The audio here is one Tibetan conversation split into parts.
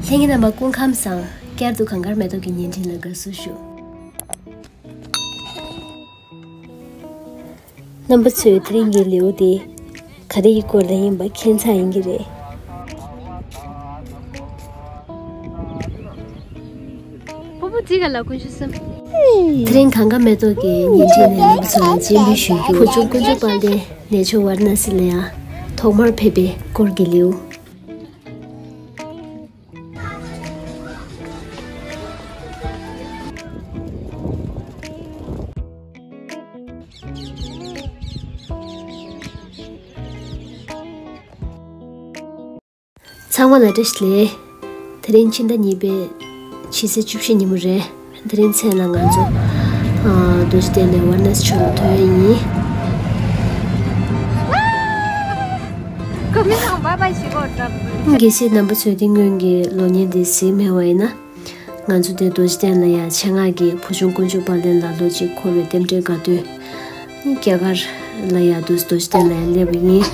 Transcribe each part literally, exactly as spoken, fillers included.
ལྷན་རྒྱས་རྣམ་པ་སྐུ་ཁམས་བཟང་། བསྐྱར་དུ་གངས་དཀར་མེ་ཏོག་གི་བརྙན་འཕྲིན་ལ་དགའ་བསུ་ཞུ། རྣམ་པ་ཚོས་དེ་རིང་གི་ལེའུ་དེ་ག་རེ་ཡི་སྐོར་ལ་ཡིན་པ་མཁྱེན་ཚར་ཡིན་གྱི་རེད། པུ་པུ་ཙི་ག་ལ་ཀུན་ཤུ་སམ། དེ་རིང་གངས་དཀར་མེ་ཏོག་གི་བརྙན་འཕྲིན་ནས་རྣམ་པ་ཚོ་ལ་སྤྱན་འབུལ་ཞུ་རྒྱུ། བུ་ཆུང་དཀོན་མཆོག་དཔལ་ལྡན་ནས་ཆུང་ཝཱ་ར་ཎ་སི་ལ་ཡང་ཐོག་མར་ཕེབས་པའི་སྐོར་གྱི་ལེའུ། ཚང་མ་ལ་བཀྲ་ཤིས་བདེ་ལེགས། དེ་རིང་ཕྱི་ཟླ་གཉིས་པའི་ཕྱི་ཚེས་བཅུ་བཞི་ཉིན་མོ་རེད། དེ་རིང་མཚན་ལ་ང་ཚོ་ཨ་རྡོ་རྗེ་གདན་ནས་ཝཱ་ར་ཎ་སི་ཕྱོགས་ལ་ཐོན་ཡ་ཡིན། ཁོ་མི་ཚང་བཱའི་བཱའི་ཞིག་གོ་འདྲ། གལ་སྲིད་རྣམ་པ་ཚོས་འདི་སྔོན་གྱི་གློག་བརྙན་འདི་གཟིགས་མེད་པ་ཡིན་ན། ང་ཚོ་དེ་རྡོ་རྗེ་གདན་ལ་ཡ་ཆེད་མངགས་ཀྱིས་བུ་ཆུང་དཀོན་མཆོག་དཔལ་ལྡན་ལ་ལོ་གཅིག་འཁོར་བའི་རྟེན་འབྲེལ་དགའ་སྟོན། རྒྱ་གར་ལ་ཡ་འདུག་རྡོ་རྗེ་གདན་ལ་ཡ་སླེབས་པ་ཡིན།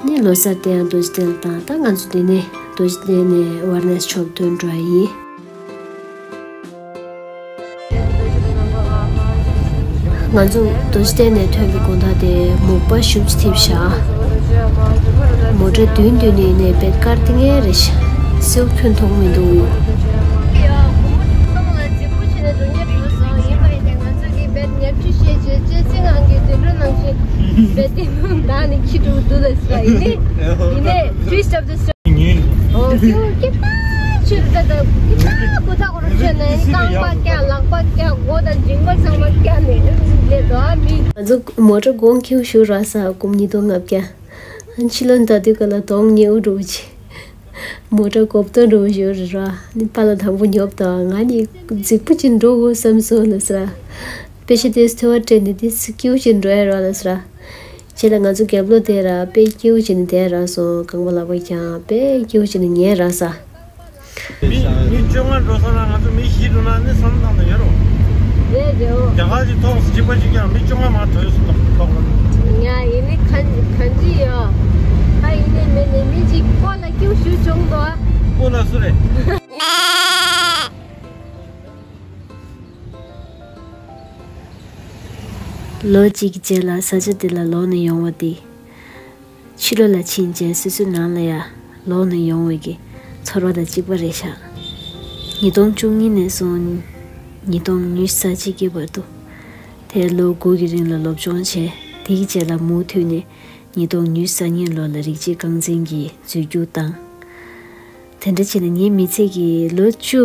ནི་ལོ་གསར་དེ་ཡང་རྡོ་རྗེ་གདན་དང་། ད་ང་ཚོ་དེ་ནས་རྡོ་རྗེ་གདན་ནས་ཝཱ་ར་ཎ་སི་ཕྱོགས་ཐོན་འགྲོ་ཡ་ཡིན། ང་ཚོ་རྡོ་རྗེ་གདན་ནས་ཐོན་པའི་དགོང་དག་དེ་མུག་པ་ཞེ་པོ་ཅིག་ཐེབས་ཤག་མོ་ཊ་མདུན་མདུན་ནས་ནས་བེད་ཀར་ཏི་ངེ་རེ་ཤ་སེའུ་ཁྱོན་མཐོང་མི་འདུག་ང་ཚོ་མོ་ཊ་གོང་ཁེའུ་ཞུ་ར་ས་སྒོར་ཉིས་སྟོང་ལྔ་བརྒྱ། ཕྱི་ལོ་ཟླ་དུས་ག་ལ་དོང་ཉེའུ་འགྲོ་བྱེད། མོ་ཊ་གོ་བཏོན་འགྲོ་བཞིན་ར། ནི་པཱ་ལགས་དང་པོ་ཉོབ་དང་། ང་ནི་རྫིག་པོ་ཅིག་འགྲོ་དགོས་བསམ་སོང་ལ་ཟེར། པེ་ཤ་དེས་ཐོ་བ་སྤྲད་ནས་དེ་སྐྱིའུ་ཅིག་འགྲོ་ཡ་ར་ལ་ཟེར། རྗེས་ལ་ང་ཚོ་རྒྱབ་ལོགས་དེ་ར་དཔེ་སྐྱིའུ་ཅིག་ནི་དེ་ར་སོང་། རྐང་པ་ལག་པ་ཀྱང་དཔེ་སྐྱིའུ་ཅིག་ནི་ཉལ་ར་ས། མི་མི་བཅོ་ལྔ་འགྲོ་ས་ལ་ང་ཚོ་མི་བཞི་འགྲོ་ན་ནི་བསམ་བློ་བཏང་ན་ཡོད་རོ། རེད་རེད། རྒྱ་གར་གྱི་ཐོག་གཅིག་པ་གཅིག་ཀྱང་མི་བཅོ་ལྔ་མ་གྲོལ་སོང་ཐོག་ཐོག་ལ། ཡ་ཡིན་ནི་ག་ག་འདྲི་ཡོད། ད་ཡིན་ནི་མེད་ནི་མི་གཅིག་སྐོར་ལ་སྐྱིའུ་ཞུ་བྱུང་འདུག་ཨ། སྐོར་ལ་སུ་རེད། ལོ་གཅིག་གི་རྗེས་ལ་ས་ཆ་འདི་ལ་ལོག་ནས་ཡོང་བ་འདི། ཕྱི་ལོགས་ལ་ཕྱིན་རྗེས་སོ་སོའི་ནང་ལ་ཡ་ལོག་ནས་ཡོང་བའི་གི་ཚོར་བ་དང་གཅིག་པ་རེད་ཤག་ཉིས་སྟོང་བཅུ་གཉིས་ནས་བཟུང་ཉིས་སྟོང་ཉི་ཤུ་རྩ་གཅིག་གི་བར་དུ། དེར་ལོ་དགུ་གི་རིང་ལ་སློབ་སྦྱོང་བྱས། དེའི་རྗེས་ལ་མུ་མཐུད་ནས་ཉིས་སྟོང་ཉི་ཤུ་རྩ་གཉིས་ལོ་ལ་རིགས་གཅིག་རྐང་འཛིན་གྱི་འཛུལ་རྒྱུགས་བཏང་། དེ་འདྲ་བྱས་ནས་ངའི་མི་ཚེ་གི་ལོ་བཅུ་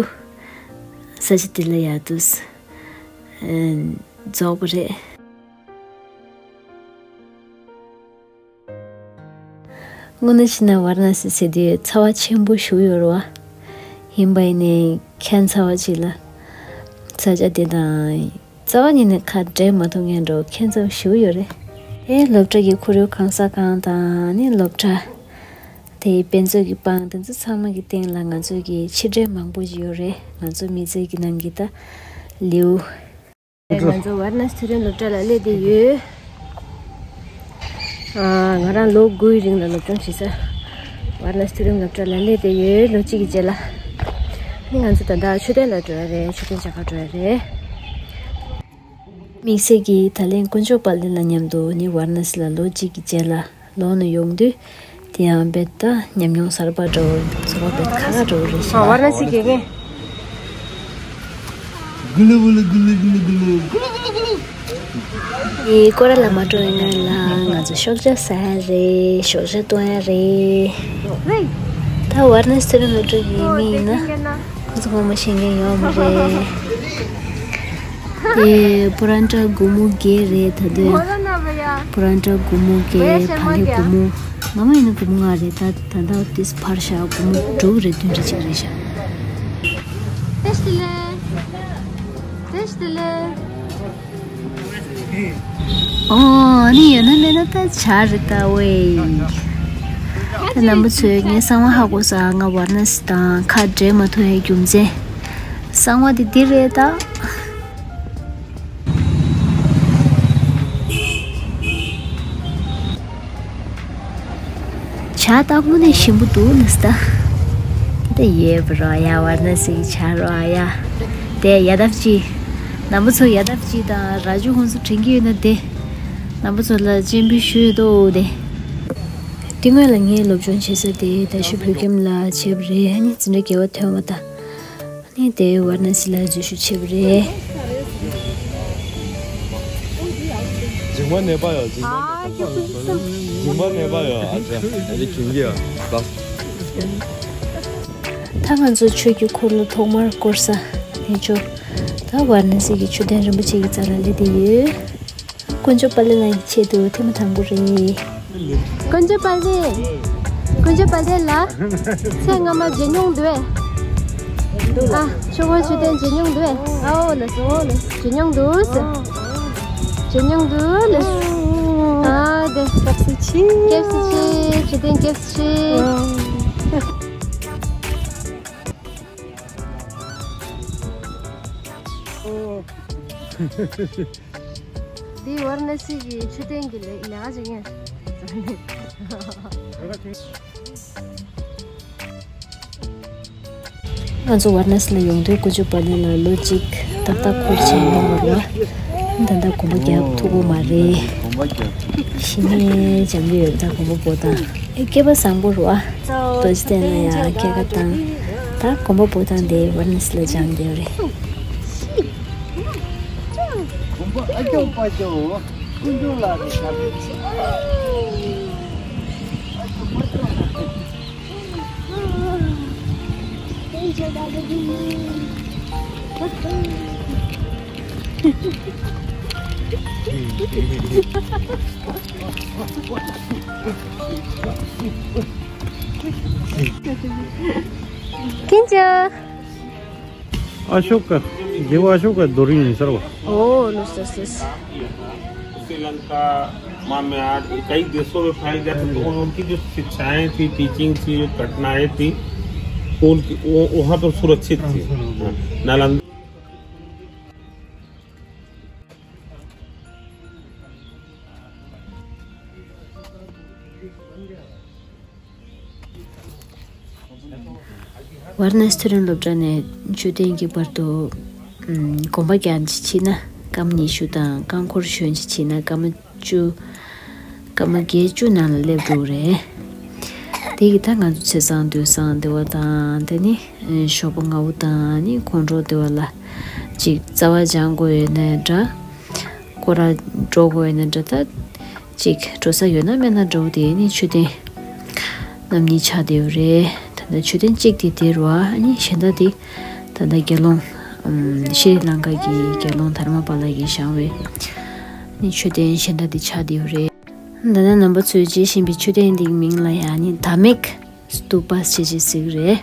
ས་ཆ་འདི་ལ་ཡ་འདུག་རྫོགས་པ་རེད། དངོས་གནས་བྱས་ན་ཝཱ་ར་ཎ་སི་ཟེར་དུས་ཚ་བ་ཆེན་པོ་ཞིག་ཡོད་རེད་བ། ཡིན་པ་ཡིན་ནའི་ཁྱད་མཚར་བ་ཅིག་ལ། ས་ཆ་དེ་དང་རྩ་བ་ཉིད་ནས་ཁ་བྲལ་མ་ཐུབ་མཁན་འདྲ་བོ་ཁྱད་མཚར་བ་ཞིག་ཡོད་རེད། ཨེ་སློབ་གྲྭ་གི་ཁོར་ཡུག་གང་ས་གང་དང་ནི་སློབ་གྲྭ། དེའི་དཔེ་མཛོད་ཀྱི་པང་དེ་ཚོ་ཚང་མ་གི་སྟེང་ལ་ང་ཚོ་གི་ཕྱིར་དྲན་མང་པོ་ཞིག་ཡོད་རེད། ང་ཚོ་མི་ཚེ་གི་ནང་གི་ད་ལེའུ། ང་ཚོ་ཝཱ་ར་ཎ་སི་མཐོ་རིམ་སློབ་གྲྭ་ལ་སླེབས་བསྡད་ཡོད། ཨ། ང་རང་ལོ་དགུའི་རིང་ལ་སློབ་སྦྱོང་བྱེད་ས་ཝཱ་ར་ཎ་སི་མཐོ་རིམ་སློབ་གྲྭ་ལ་སླེབས་བསྡད་ཡོད། ལོ་གཅིག་གི་རྗེས་ལ་ནི་ང་ཚོ་ད་ལྟ་མཆོད་རྟེན་ལ་འགྲོ་ཡ་རེད། མཆོད་རྟེན་མཇལ་ཁ་འགྲོ་ཡ་རེད། དམིགས་བསལ་གྱིས་ད་ལན་དཀོན་མཆོག་དཔལ་ལྡན་ལ་མཉམ་དུ་ནི་ཝཱ་ར་ཎ་སི་ལ་ལོ་གཅིག་གི་རྗེས་ལ་ལོག་ནས་ཡོང་དུས། དེ་ཡང་རྦད་ད་ཉམས་མྱོང་གསར་པ་འདྲ་བོ་ཚོར་བ་རྦད་ཁ་ཁ་འདྲ་བོ་རེད་ཤག་ཝཱ་ར་ཎ་སི་དགེ་རྒན། ཨེ་སྐོར་ར་ལ་མ་འགྲོ་བའི་སྔོན་ལ་ང་ཚོ་ཤོག་བྱ་ཟ་ཡ་རེད། ཤོག་བྱ་གཏོང་ཡ་རེད། ད་ཝཱ་ར་ཎ་སི་མཐོ་རིམ་སློབ་གྲྭ་གི་མི་ཡིན་ན་ཁོ་ཚོ་ངོ་མ་ཤེས་མཁན་ཡོད་མ་རེད། དེ་པུ་རན་ཏྲ་སྒོར་མོ་བརྒྱད་རེད་ད་དུས། པུ་རན་ཏྲ་སྒོར་མོ་བརྒྱད། བག་ལེབ་སྒོར་མོ། ངོ་མ་ཡིན་ན་སྒོར་མོ་ལྔ་རེད། ད་ད་ལྟ་དེ་འཕར་ཤག་སྒོར་མོ་དྲུག་རེད། བདུན་རེད། གཅིག་རེད་ཤག་ཨོ་ནི་ཡོད་ན་མེད་ན་ད་ཆ་རེད་ད་ཝེ། ད་རྣམ་པ་ཚོས་ངའི་གསང་བ་ཧ་གོ་ས། ང་ཝཱ་ར་ཎ་སི་དང་ཁ་བྲལ་མ་ཐུབ་ཡའི་རྒྱུ་མཚན། གསང་བ་དེ་འདི་རེད་ད། ཇ་ད་དངོས་གནས་ཞིམ་པོ་འདུག་ནི་སི་ད། དེ་ཡོད་པ་རོ་ཡ། ཝར་ན་སི་གི་ཇ་རོ་ཡ། དེ་ཡ་དབ་ཅི། ནམ་པ་ཚོ་ཡ་དབ་ཅི་དང་ར་ཇུ་ཁོང་ཚོ་དྲན་གྱི་ཡོད་ན་དེ། ནམ་པ་ཚོ་ལ་སྤྱན་འབུལ་ཞུས་ཡོད་དོ་དེ། དེ་སྔོན་ལ་ངའི་སློབ་སྦྱོང་བྱེད་ས་དེ་ད་ཤི་བོད་ཁྱིམ་ལ་བྱས་པ་རེད། ཨ་ནི་འཛིན་གྲྭ་བརྒྱད་པ་ཐོན་པ་ད། ནི་དེ་ཝར་ན་སི་ལ་འཛུལ་ཞུགས་བྱས་པ་རེད། འཇིགས་པ་ནད་པ་ཡོད། འཇིགས་པ་ནད་པ་ཡོད། ཨ་ཅག་ཨ་ཅག་གྱོན་གྱི་ཡོད། ད་ང་ཚོ་ཆོས་ཀྱི་འཁོར་ལོ་ཐོག་མར་བསྐོར་ས་ནས་ཅོ། ད་ཝར་ན་སི་གི་མཆོད་རྟེན་རིན་པོ་ཆེ་གི་རྩ་ལ་སླེབས་བསྡད་ཡོད། དཀོན་མཆོག་དཔལ་ལྡན་ལགས་ཀྱི་ཆེད་དུ་ཐེངས་མ་དང་པོ་རེད། དཀོན་མཆོག་དཔལ་ལྡན། དཀོན་མཆོག་དཔལ་ལྡན་ལགས། ཚེ་སྔ་མ་མཇལ་མྱོང་འདུག་གས། ཨ། ཆོས་འཁོར་མཆོད་རྟེན་མཇལ་མྱོང་འདུག་གས། ཨའོ་ལགས་སོ་ལགས། མཇལ་མྱོང་འདུག་གས། མཇལ་མྱོང་འདུག་ལགས། ཨ་དེ། སྐྱབས་སུ་མཆི། སྐྱབས་སུ་མཆི། མཆོད་རྟེན་སྐྱབས་སུ་མཆི། འདི་ཝར་ན་སི་གི་མཆོད་རྟེན་གྱི་ལས་ལས་ཀ་བྱེད་མཁན། ང་ཚོ་ཝར་ན་སི་ལ་ཡོང་དུས་དཀོན་མཆོག་དཔལ་ལྡན་ལ་ལོ་གཅིག་ཏག་ཏག་འཁོར་བྱས་ཡོང་བ་ལ། ད་ལྟ་དགོན་པ་རྒྱག་ཐུབ་ཀྱི་མ་རེད། གཞི་ནས་འཇམ་པོ་ཡོད། ད་དགོན་པ་འབོ་སྟངས་ཨེ་སྐལ་པ་བཟང་པོ་རེད་པ། རྡོ་རྗེ་གདན་ལ་ཡང་སྐྱེལ་ཀ་བཏང་། ད་དགོན་པ་འབོ་སྟངས་དེ་ཝར་ན་སི་ལ་སྦྱངས་བསྡད་ཡོད་རེད། དགོན་པ་ཨ་སྐྱོ་པ་སྐྱོ། དཀོན་མཆོག་ལགས་ཀྱི་ཞབས་ཕྱི། ཀིན་ཅི། अशोक का, देवा अशोक का दो रिंग सर। ओ, नो, सर, सर। श्रीलंका, म्यांमार, कई देशों में फैल गया था, तो उनकी जो शिक्षाएं थी, टीचिंग थी, जो घटनाएं थी, उनकी, वो, वहाँ पर सुरक्षित थी। नालंदा। ཝཱ་ར་ཎ་སི་མཐོ་རིམ་སློབ་གྲྭ་ནས་མཆོད་རྟེན་གྱི་བར་དུ། ཨམ། དགོན་པ་རྒྱག་ཕྱིན་ན་སྐར་མ་ཉི་ཤུ་དང་རྐང་འཁོར་ཞོན་ཕྱིན་ན་སྐར་མ་བཅུ། སྐར་མ་བརྒྱད་ཅུ་ནང་ལ་སླེབས་འགྲོ་གི་རེད། དེ་གི་ད་ང་ཚོ་ཚེས་བཟང་དུས་བཟང་བདེ་བ་དང་དེ་ནི་ཞོགས་པ་སྔ་པོ་དང་ནི་ཁོང་ཁྲོ་བདེ་བ་ལ་ཅིག་རྩ་བ་སྦྱང་དགོས་ཡོད་ན་འདྲ། སྐོར་ར་འགྲོ་དགོས་ཡོད་ན་འདྲ། ད་ཅིག་འགྲོ་ས་ཡོད་ན་མེད་ན་འདྲ་བོ་དེ་ནི་མཆོད་རྟེན་རྣམ་གཉིས་ཆགས་བསྡད་ཡོད་རེད། ད་ལྟ་མཆོད་རྟེན་གཅིག་དེ་དེ་རེད་པ། ཨ་ནི་གཞན་དག་དེ་ད་ལྟ་དགེ་སློང་། ཨམ། ཤྲི་ལང་ཀ་གི་དགེ་སློང་དྷརྨ་པཱ་ལ་གིས་བཞེངས་པའི་ནི་མཆོད་རྟེན་གཞན་དག་དེ་ཆགས་བསྡད་ཡོད་རེད། ད་ལྟ་རྣམ་པ་ཚོས་མཇལ་བཞིན་པའི་མཆོད་རྟེན་འདིའི་མིང་ལ་ཡང་ནི་དྷརྨིཀ་སྟུ་པ་ཞེས་བྱས་ཟེར་གྱི་རེད།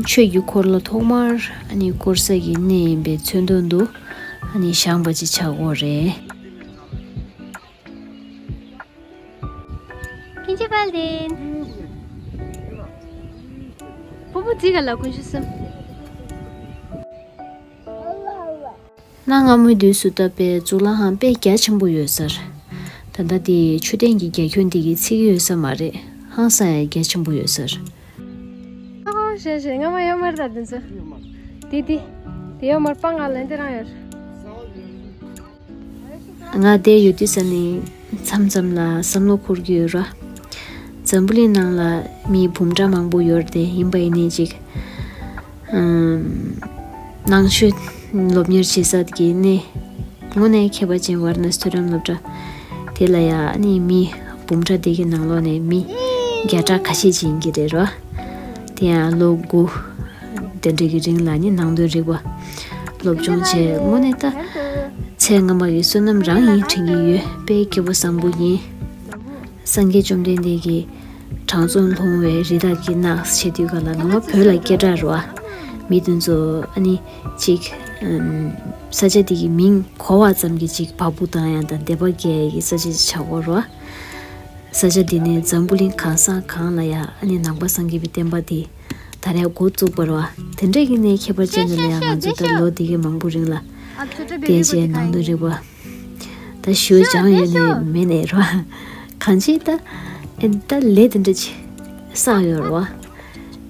ཆོས་ཀྱི་འཁོར་ལོ་ཐོག་མར་ཨ་ནི་བསྐོར་ས་གི་གནས་ཡིན་པའི་མཚོན་དོན་དུ་ཨ་ནི་བཞེངས་པ་ཅིག་ཆགས་ཀྱི་ཡོད་རེད། ཀིན་ཅི་དཔལ་ལྡན། ཕུ་བོ་འདི་ག་ལ་ཀུན་ཤུ་སམ། གནའ་སྔ་མོའི་དུས་སུ་བཏབ་པའི་གཙུག་ལག་ཁང་དཔེ་རྒྱ་ཆེན་པོ་ཡོད་སར། ད་ལྟ་དེ་མཆོད་རྟེན་གྱི་རྒྱ་ཁྱོན་དེ་གིས་ཚིག་གི་ཡོད་ས་མ་རེད། ཧང་སང་ཡང་རྒྱ་ཆེན་པོ་ཡོད་སར། ཨོ་ཤེ་ཤེ། ང་མ་ཡོད་མ་རེད་ད་དེ་ཚོ། དེ་དེ། དེ་ཡོད་མ་རེད། པང་ང་ལ་འདི་རང་ཡོད་རེད། ང་བསྡད་ཡོད་དུས་ས་ནས་མཚམས་མཚམས་ལ་བསམ་བློ་འཁོར་གྱི་ཡོད་ར། འཛམ་བུ་གླིང་ནང་ལ་མི་འབུམ་ཕྲག་མང་པོ་ཡོད་རེད་དེ། ཡིན་པ་ཡིན་ནའི་ཅིག་ཨམ། ནང་ཆོས་སློབ་གཉེར་བྱེད་ས་གི་གནས་དངོས་གནས་ཁྱད་པར་ཅན་ཝཱ་ར་ཎ་སི་མཐོ་རིམ་སློབ་གྲྭ་དེ་ལ་ཡང་ནི་མི་འབུམ་ཕྲག་དེ་གི་ནང་ལོགས་ནས་མི་བརྒྱ་ཕྲག་ཁ་ཤས་ཅིག་ཡིན་གྱི་རེད་ར། དེ་ཡང་ལོ་དགུ། དེ་འདྲ་གི་རིང་ལ་ནི་ནང་དོན་རིག་པ་སློབ་སྦྱོང་བྱས། དངོས་གནས་ད་ཚེ་སྔ་མ་གི་བསོད་ནམས་རང་ཡིན་དྲན་གྱི་ཡོད། དཔེ་སྐྱིད་པོ་བཟང་པོ་ཡིན། སངས་རྒྱས་བཅོམ་ལྡན་འདས་ཀྱིས་དྲང་སྲོང་ལྷུང་བའི་རི་དྭགས་ཀྱི་ནགས་བྱེད་དུས་ག་ལ་ནང་པ་བོད་ལ་སྐད་གྲགས་རེད་པ། མི་དེ་ཚོ་ཨ་ནི་ཅིག་ཨམ། ས་ཆ་དེ་གི་མིང་གོ་བ་ཙམ་གྱིས་ཅིག་བ་སྤུ་ལྡང་ཡ་དང་དད་པ་སྐྱེ་ཡ་གི་ས་ཆ་ཅིག་ཆགས་ཀྱི་ཡོད་རེད་པ། ས་ཆ་འདི་ནས་འཛམ་བུ་གླིང་གང་ས་གང་ལ་ཡ་ཨ་ནི་ནང་པ་སངས་རྒྱས་པའི་བསྟན་པ་འདི་དར་ཡ་འགོ་བཙུགས་པ་རེད་པ། དེ་འདྲ་གི་གནས་ཁྱད་པར་ཅན་འདི་ལ་ཡ་ང་ཚོ་ད་ལོ་འདི་གི་མང་པོ་རིང་ལ་བསྡད་བྱས་ནང་དོན་རིག་པ་ད་ཞུ་སྦྱང་ཡོད་ནས་མེད་ནས་རེད་པ། གང་ཅི་ད་ ཨེ་ད་ལས་དེ་འདྲ་ཅིག་བསགས་ཡོད་རེད་བ།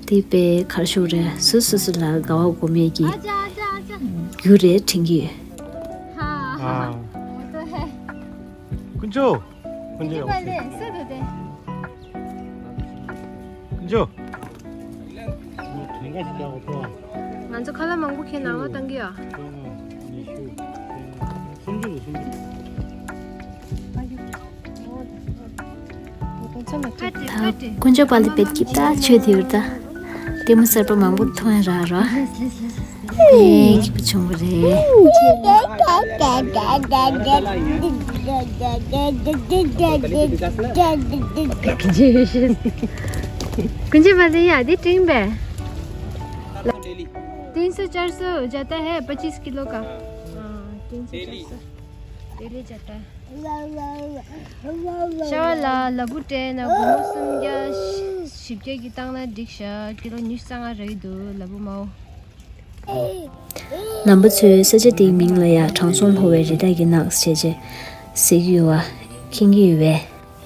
དེ་དཔེ་གར་ཤོག་རེད། སོ་སོ་སོ་ལ་དགའ་བ་སྒོམ་ཡས་ཀྱི་རྒྱུ་རེད་དྲན་གྱི་ཡོད། हाँ। हाँ। वो तो है। कुंजो। कुंजो। कुंजो। ང་ཚོ་ཁ་ལག་མང་པོ་ཁྱེར་ནང་ལ་བཏང་གི་ཡོད། དཀོན་མཆོག་དཔལ་ལྡན་དཔལ་གྱིས་ད་ཆོས་དེ་བར་ད་ལྟད་མོ་གསར་པ་མང་པོ་མཐོང་ཡ་རག་ར། ཨེ་སྐྱིད་པོ་བྱུང་བ་རེད། དཀོན་མཆོག་དཔལ་ལྡན་ཡ་དེ་སྤྲིན་པས། तीन सौ चार सौ जाता है पच्चीस किलो का। हाँ, तीन सौ चार सौ डेली जाता है। ཤ་བ་ལ་ལ་བུ་སྤྲད་ན་སྒོར་མོ་སུམ་བརྒྱ་བཞི་བརྒྱ་གི་བཏང་ན་འགྲིག་ཤག་ཀི་ལོ་ཉི་ཤུ་རྩ་ལྔ་རག་གི་འདུག་ལ་བུ་མའོ། ནང་པ་ཚོས་ས་ཆ་དེའི་མིང་ལ་ཡང་དྲང་སྲོང་ལྷུང་བའི་རི་དྭགས་ཀྱི་ནགས་ཞེས་བྱས་ཟེར་གྱི་ཡོད་པ་མཁྱེན་གྱི་ཡོད་པས།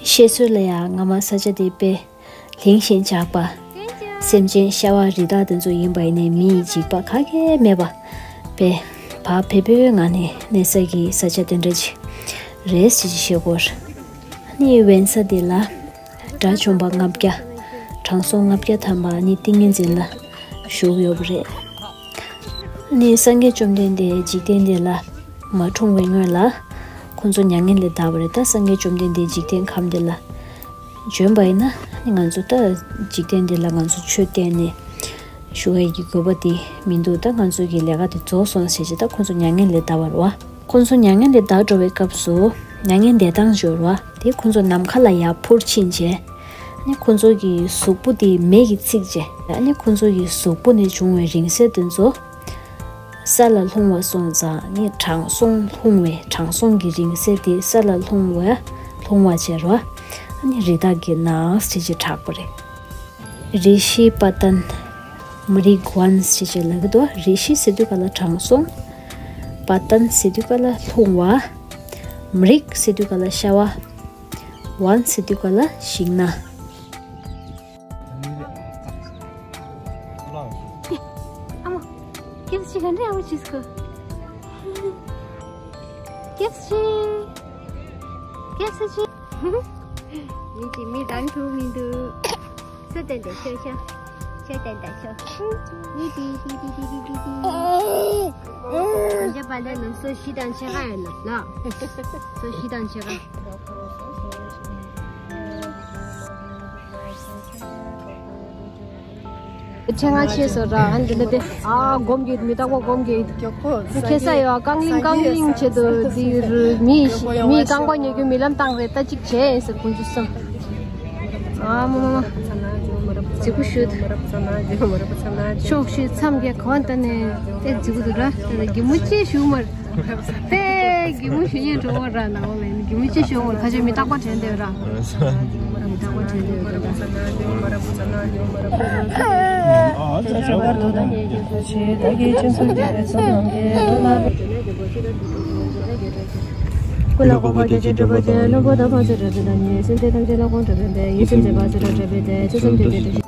བཤད་སྲོལ་ལ་ཡང་སྔ་མ་ས་ཆ་དེ་དཔེ་ལྷིང་ཞིང་འཇགས་པ། སེམས་ཅན་ཤ་བ་རི་དྭགས་དེ་ཚོ་ཡིན་པ་ཡིན་ནའི་མི་ཡི་འཇིགས་པ་ག་གེ་མེད་པ། དཔེ་བག་ཕེབས་པོའི་ངང་ནས་གནས་ས་གི་ས་ཆ་དེ་འདྲ་ཅིག་རེད་ཟེར་གྱི་བཤད་སྐོར། ཨ་ནི་དབེན་ས་འདི་ལ་དགྲ་བཅོམ་པ་ལྔ་བརྒྱ། དྲང་སྲོང་ལྔ་བརྒྱ་ཐམ་པ་ཨ་ནི་ཏིང་ངེ་འཛིན་ལ་བཞུགས་ཡོད་པ་རེད། ཨ་ནི་སངས་རྒྱས་བཅོམ་ལྡན་འདས་འཇིག་རྟེན་འདི་ལ་མ་འཁྲུངས་པའི་སྔོན་ལ་ཁོང་ཚོ་མྱ་ངན་ལས་འདས་པ་རེད། ད་སངས་རྒྱས་བཅོམ་ལྡན་འདས་འཇིག་རྟེན་ཁམས་འདི་ལ་བྱོན་པ་ཡིན་ན་ཨ་ནི་ང་ཚོ་ད་འཇིག་རྟེན་འདི་ལ་ང་ཚོ་ཆོས་བསྟན་ནས་བཞུགས་ཡས་ཀྱི་དགོས་པ་དེ་མི་འདུག་ད་ང་ཚོ་གི་ལས་ཀ་དེ་རྫོགས་སོང་ཟེར་བྱས་ད་ཁོང་ཚོ་མྱ་ངན་ལས་འདས་པ་རེད་བ། ཁོང་ཚོ་མྱ་ངན་ལས་འདས་འགྲོ་བའི་སྐབས་སུ་མྱ་ངན་འདས་སྟངས་སྦྱོར་བ་དེ་ཁོང་ཚོ་ནམ་མཁའ་ལ་ཡར་འཕུར་ཕྱིན་རྗེས་ཨ་ནི་ཁོང་ཚོ་གི་གཟུགས་པོ་དེ་མེ་གིས་ཚིག་རྗེས་ཨ་ནི་ཁོང་ཚོ་གི་གཟུགས་པོ་ནས་བྱུང་བའི་རིང་བསྲེལ་དེ་ཚོ་ས་ལ་ལྷུང་བ་སོང་ཙང་ཨ་ནི་དྲང་སྲོང་ལྷུང་བའི་དྲང་སྲོང་གི་རིང་བསྲེལ་དེ་ས་ལ་ལྷུང་བ་ལྷུང་བ་བྱས་རོ། ཨ་ནི་རི་དྭགས་ཀྱི་ནགས་ཞེས་བྱས་གྲགས་པ་རེད། རི་ཤི་པ་ཏན། མི་རིགས་ཝན་ཞེས་བྱས་ལབ་ཀྱི་འདུག་རི་ཤི་ཟེར་དུས་ག་ལ་དྲང་སྲོང་། པ་ཏན་ཟེར་དུས་ག་ལ་ལྷུང་བ། མི་རིགས་ཟེར་དུས་ག་ལ་ཤ་བ། ཝན་ཟེར་དུས་ག་ལ་ཤིང་ནགས། ཨ་མ། ཁྱེད་ཚོ་ག་འདྲ་ཡག་པོ་བྱས་སོང་། ཁྱེད་ཚོ། ཁྱེད་ཚོ། མི་གཅིག་མི་རང་ཐུག་མི་འདུག་ས་ཏན་ཏན་ཤོ་ཤོ། ཤོ་ཏན་ཏན་ཤོ། ཏི་ཏི་ཏི་ཏི། གང་ཅི་པ་ལས་ནམ་སོ་བཞི་དང་ཕྱེད་ཀ་ཡོད་ནམ་ལགས། སོ་བཞི་དང་ཕྱེད་ཀ། ཕྲེང་ང་ཆེ་སོ་ར་ཨན་དེ་ལ་དེ་ཨ་སྒོམ་གྱི་མི་རྟག་པ་སྒོམ་གྱི། ཁེ་ས་ཡོད་རྐང་གླིང་རྐང་གླིང་ཆེད་དུ་དེ་མི་མི་རྐང་པ་ཉོ་རྒྱུ་མི་ལམ་བཏང་རེད་ད་ཅིག་བྱས་ཟེར་ཀུན་སྤྱོད་གསུམ། ཨ་མ་མ་མ། རྫིག་པོ་ཞུ། ཕྱོགས་བཞི་མཚམས་བརྒྱད་གང་ལྟ་ནས་ཨེ་རྫིག་པོ་འདུག་ར་ད་ལྟ་གད་མོ་ཅི་ཞུ་མར། དེ་གད་མོ་ཞུ་ཉན་འགྲོ་བ་ར་ནའོ་ལེན་གད་མོ་ཅི་ཞུ་མར་ཁ་ཆེ་མི་རྟག་པ་དྲན་འདོད་ར། མི་རྟག་པ་དྲན་འདོད་ར། ཀུན་ལ་དགོངས་པ་བརྒྱ་བྱིན་སྒྲུབ་པ་ཅན། བློན་པོ་དང་ཕོ་ཚོད་འགྲོ་དོན་དང་ཉེ། སེམས་ཅན་ཐམས་ཅད་ལ་དགོངས་གྲུབ་བསྟན་པའི། ཡིད་སེམས་མཛད་པ་སུ་འགྲོ་བྲལ་བའི་དོན། ཆོས་གསུམ་འདུས་པའི་དོན།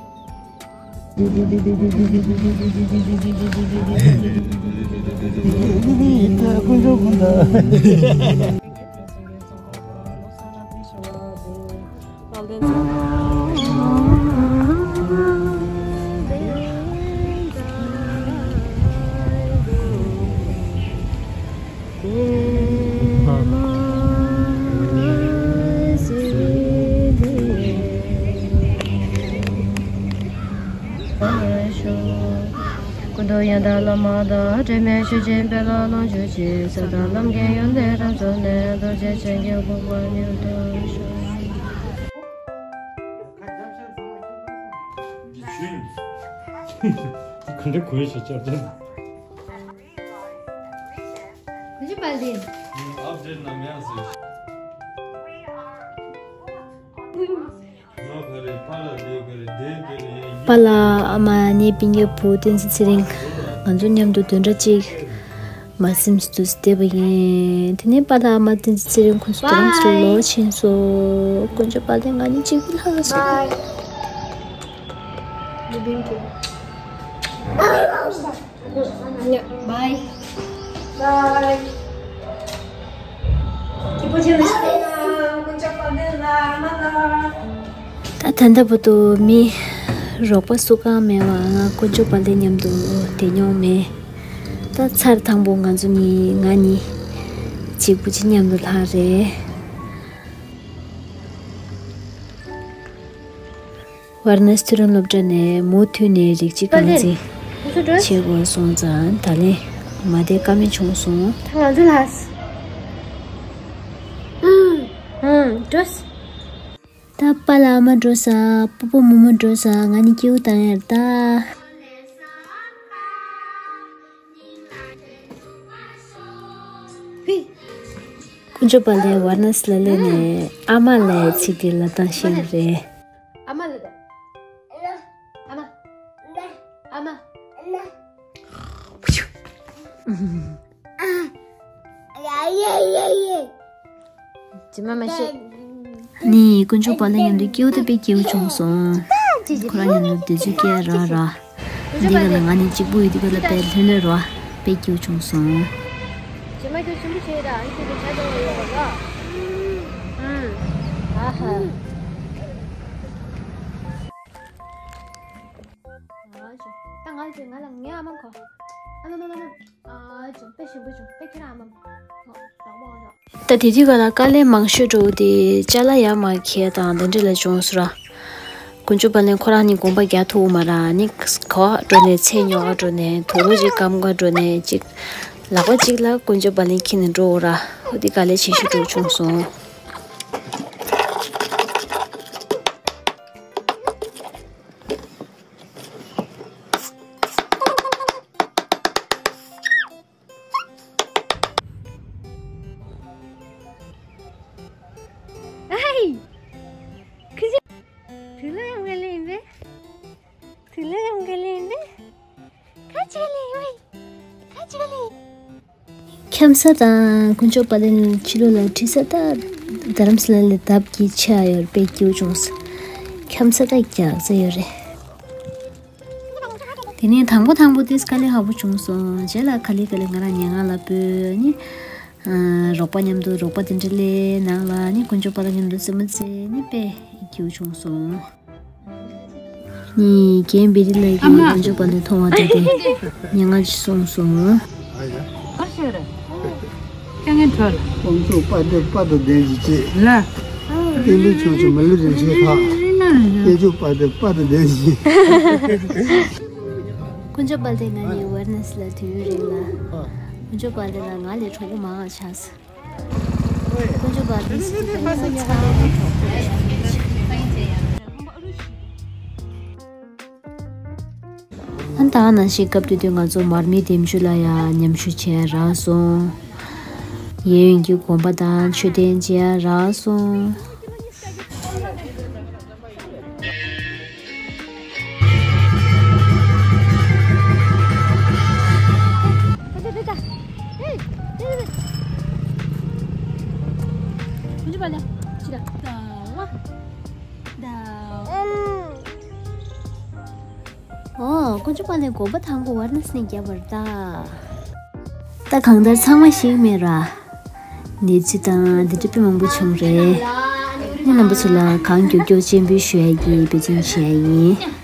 ཀུན་ཏུ་ཡང་དག་བླ་མ་དང་། དྲི་མེད་ཆོས་ཀྱི་དཔལ་ལ་ལོངས་སྤྱོད་ཅིང་། ས་དང་ལམ་གྱི་ཡོན་ཏན་རབ་རྫོགས་ནས། རྡོ་རྗེ་འཆང་གི་གོ་འཕང་མྱུར་ཐོབ་ཤོག་ག་འདྲ་གོ་ཡི་ཤེས་བྱ་བྱ། ག་འདྲ་པ་ལེ། ཨབ་ཌེཊ་ནམ་ཡང་ཟེར། པཱ་ལགས་ཨ་མ་ངའི་སྤུན་ཀྱག་བུ་བསྟན་འཛིན་ཚེ་རིང་། ང་ཚོ་མཉམ་དུ་བདུན་ཕྲག་གཅིག་ མ་སེམས་སུ་བསྡད་པ་ཡིན། དེ་ནས་པཱ་ལགས་ཨ་མ་བསྟན་འཛིན་ཚེ་རིང་ཁོང་ཚོ་རྡ་རམ་ས་ལ་ལོག་ཕྱིན་སོང་། དཀོན་མཆོག་དཔལ་ལྡན། ང་གཉིས་གཅིག་པུ་ལྷག་སོང་། Bye. Bye. ད་ད་ལྟ་བར་དུ་མི་རོགས་པ་སུ་གང་མེད་པ། ང་དཀོན་མཆོག་དཔལ་ལྡན་མཉམ་དུ་བསྡད་མྱོང་མེད། ད་ཚར་དང་པོ་ང་ཚོ་གཉིས་ང་གཉིས་གཅིག་པུ་གཅིག་མཉམ་དུ་ལྷག་རེད། ཝཱ་ར་ཎ་སི་མཐོ་རིམ་སློབ་གྲྭ་ནས་མུ་མཐུད་ནས་རིགས་གཅིག་རྐང་འཛིན་བྱེད་དགོས་སོང་ཙང་། ད་ལན་མ་བསྡད་ཀ་མེད་བྱུང་སོང་། ད་ང་ཚོ་ལ། ཨུམ། ཨུམ། འགྲོ། ད་པཱ་ལགས་ཨ་མ་འགྲོ་ས། སྤོ་བོ་རྨོ་མོ་འགྲོ་ས། ང་གཉིས་སྐྱིད་པོ་བཏང་ཡ་རེད་ད། དཀོན་མཆོག་དཔལ་ལྡན་ཝཱ་ར་ཎ་སི་ལ་སླེབས་ནས་ཨ་མ་ལབ་ཡ་ཚིག་དེ་ལབ་སྟངས་ཤེས་ཀྱི་རེད། ཨ་མ་ལབ་དང་། ཨ་མ། ཨ་མ། ཇི་མ་མ་ཤེས། ནི་དཀོན་མཆོག་དཔལ་ལྡན་མཉམ་དུ་སྐྱིད་པོ་དང་དཔེ་སྐྱིད་པོ་བྱུང་སོང་། ཁོ་རང་མཉམ་དུ་དུས་ཚོད་སྐྱེལ་ར་ར། འདི་ག་ལ་ང་གཉིས་གཅིག་པུ་ཡོད་དུས་ག་ལ་དཔེ་ལྷོད་ལྷོད་ར། དཔེ་སྐྱིད་པོ་བྱུང་སོང་། ཇི་མ་ཁྱོད་ཞིམ་པོ་བྱས་ར། ཨ་ཁྱོད་ཀྱི་ཇ་དང་ཡོད་པ་ལ། ཨུམ། ཨ་ཧ། ད་ང་ལ་ང་ལ་ངའི་ཨ་མ་གོ། ཨ་ན་ན་ན་ན། ཨ་ཅོ་དཔེ་ཞིམ་པོ་བྱུང་། དཔེ་ཁྱེད་རང་ཨ་མ་གོ། ད་དེ་དུས་ག་ལ་དཀའ་ལས་མང་ཤོས་འགྲོ་དེ་ཅ་ལག་ཡར་མར་འཁྱེར་དང་དེ་འདྲ་ལ་བྱུང་སོང་ར། དཀོན་མཆོག་དཔལ་ལྡན་ཁོ་རང་ནི་དགོངས་པ་རྒྱག་ཐུབ་མ་ར། ནི་ག་བ་འགྲོ་ནས་ཚེ་ཉོ་ག་འགྲོ་ནས་དུག་ལོག་ཅིག་སྐམ་ག་འགྲོ་ནས་ཅིག་ལག་པ་གཅིག་ལ་དཀོན་མཆོག་དཔལ་ལྡན་འཁྱེར་ནས་འགྲོ་འོ་ར། འོ་དེ་དཀའ་ལས་ཆེ་ཤོས་འགྲོ་བྱུང་སོང་། ཨའི། ཁི་ཆི། དུག་ལོག་ཡོང་ག་ལེན་པས། དུག་ལོག་ཡོང་ག་ལེན་པས། ཁ་ཅིག་ལེན་པས། ཁ་ཅིག་ལེན། འཁྱམ་ས་དང་དཀོན་མཆོག་དཔལ་ལྡན་ཕྱི་ལོགས་ལ་ཁྲིད་ས། ད་རྡ་རམ་ས་ལ་ལ་ལྡབ་ཀྱི་ཆེ་ཡོད་རེད། དཔེ་སྐྱིད་པོ་བྱུང་སོང་། འཁྱམ་ས་ད་རྒྱག་ས་ཡོད་རེད། དེ་ནས་དང་པོ་དང་པོ་དེ་དཀའ་ལས་ཁག་པོ་བྱུང་སོང་། རྗེས་ལ་ག་ལེ་ག་ལེ་ང་རང་ཉལ་ཁང་ལ་སྤོས་ནི། ཨ། རོགས་པ་མཉམ་དུ་རོགས་པ་དེ་འདྲ་སླེབས། ནང་ལ་ནི་དཀོན་མཆོག་དཔལ་ལྡན་མཉམ་དུ་རྩེད་མོ་རྩེ་ནི་དཔེ་སྐྱིད་པོ་བྱུང་སོང་། ནི་རྒན་བེ་རི་ལགས་ཀྱིས་དཀོན་མཆོག་དཔལ་ལྡན་མཐོང་བ་དེ་དེ་ཉེ་ང་ཅིག་གསུངས་སོང་། ཁྱེད་ངའི་གྲོལ། དཀོན་མཆོག་དཔལ་ལྡན་དཔལ་དང་ལྡན་ཞིང་བཅས། ལ། བསྟན་པའི་ཕྱོགས་སུ་མི་ལུས་རིན་ཆེན་ལྷ། དཀོན་མཆོག་དཔལ་ལྡན་དཔལ་དང་ལྡན་ཞིང་། དཀོན་མཆོག་དཔལ་ལྡན་ང་ནི་ཝར་ནེ་སི་ལ་དུས་ཡུན་རིང་ལ། དཀོན་མཆོག་དཔལ་ལྡན་ལ་ང་ལས་གྲོགས་པོ་མང་བ་ཆགས་སོང་། དཀོན་མཆོག་དཔལ་ལྡན་སི་ཏི་ཕ་ནི་སི་ཚང་མ་གྲོགས་པོ་ཆགས་སོང་། ཨ་ད་ནང་བཞིན་སྐབས་དེ་དུས་ང་ཚོ་མར་མེ་ལྡེམ་ཆུ་ལ་ཡང་མཉམ་ཞུགས་བྱས་རག་སོང་། གཡས་གཡོན་གྱི་དགོན་པ་དང་མཆོད་རྟེན་མཇལ་རག་སོང་། ཨོ། དཀོན་མཆོག་དཔལ་ལྡན་དགོན་པ་དང་པོ་ཝར་ན་སི་ནས་བརྒྱབ་པ་རེད་ད། ད་གང་ལྟར་ཚང་མ་ཞིག་མེད་ར། གནས་ཚུལ་དང་འདི་འདྲ་དཔེ་མང་པོ་བྱུང་རེད། ངས་རྣམ་པ་ཚོ་ལ་གང་མགྱོགས་མགྱོགས་སྤྱན་འབུལ་ཞུ་ཡ་གི་འབད་བརྩོན་བྱེད་ཡ་ཡིན།